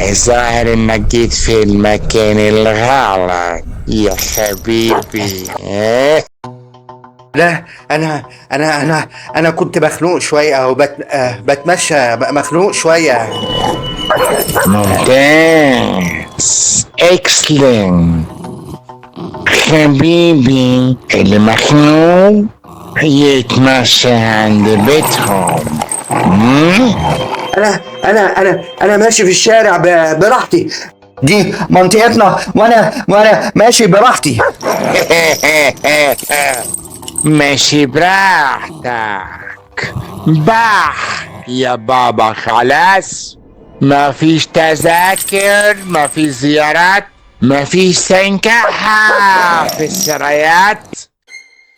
الظاهر انك جيت في المكان الغلط يا حبيبي. لا، انا انا انا انا كنت مخنوق شوية او بتمشى، مخنوق شوية. ممتاز، excellent حبيبي. اللي مخنوق يتمشى عند بيتهم. مم؟ انا ماشي في الشارع براحتي، دي منطقتنا وانا ماشي براحتي. ماشي براحتك، بح يا بابا. خلاص، ما فيش تذاكر، ما فيش زيارات، ما فيش سنكحة في السرايات.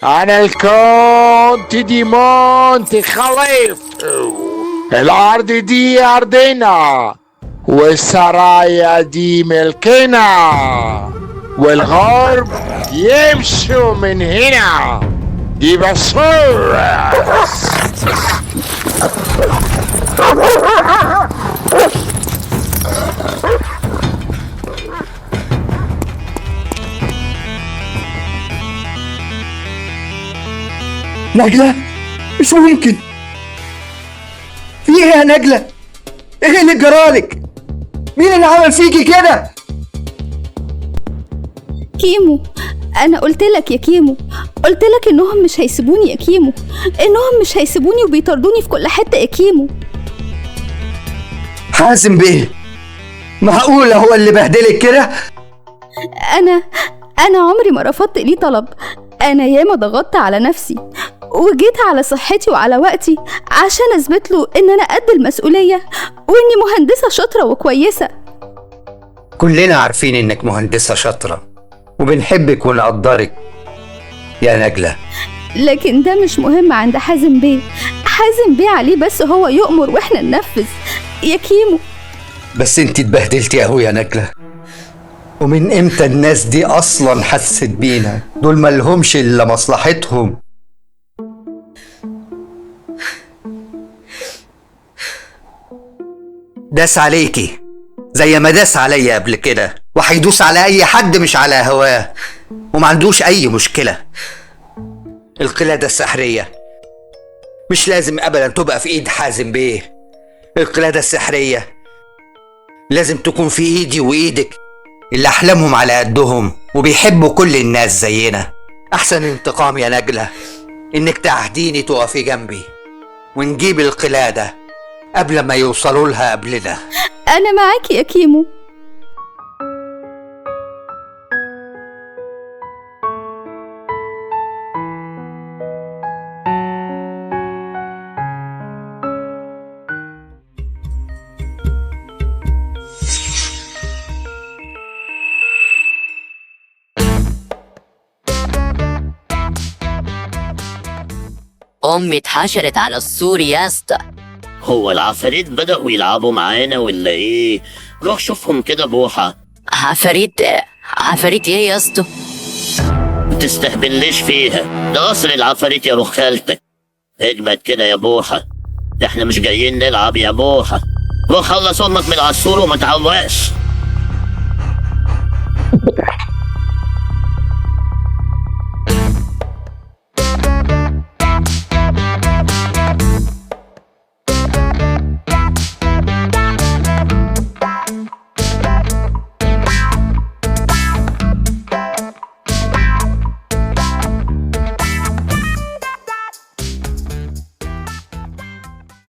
أنا الكونت دي مونتي خليفتو. الأرض دي أرضنا والسرايا دي ملكنا، والغرب يمشوا من هنا. دي بصورة. نجلة، مش ممكن، في ايه يا نجلة؟ ايه اللي جرالك؟ مين اللي عمل فيكي كده؟ كيمو، انا قلت لك يا كيمو، قلت لك انهم مش هيسيبوني يا كيمو، انهم مش هيسيبوني وبيطردوني في كل حتة يا كيمو. حازم بيه، معقولة هو اللي بهدلك كده؟ انا عمري ما رفضت ليه طلب. انا ياما ضغطت على نفسي وجيت على صحتي وعلى وقتي عشان اثبت له ان انا قد المسؤولية واني مهندسة شاطرة وكويسة. كلنا عارفين انك مهندسة شاطرة وبنحبك ونقدرك يا نجلة. لكن ده مش مهم عند حازم بيه. حازم بيه عليه بس هو يؤمر واحنا ننفذ يا كيمو. بس انت اتبهدلتي اهو يا نجلة. ومن امتى الناس دي اصلا حست بينا؟ دول مالهمش الا مصلحتهم. داس عليكي زي ما داس عليا قبل كده، وهيدوس على اي حد مش على هواه، وما عندوش اي مشكلة. القلادة السحرية مش لازم ابدا تبقى في ايد حازم بيه. القلادة السحرية لازم تكون في ايدي وايدك، اللي احلامهم على قدهم وبيحبوا كل الناس زينا. احسن انتقام يا نجلة انك تعهديني تقفي جنبي ونجيب القلادة قبل ما يوصلوا لها قبلنا. انا معاك يا كيمو. أمي اتحشرت على السور يا اسطى. هو العفاريت بدأوا يلعبوا معانا ولا ايه؟ روح شوفهم كده بوحة. عفاريت؟ عفاريت ايه يا اسطى؟ تستهبلنيش فيها، ده قصر العفاريت يا روح خالتك. اجمد كده يا بوحة، ده احنا مش جايين نلعب يا بوحة. روح خلص امك من العصور وما تعوقش.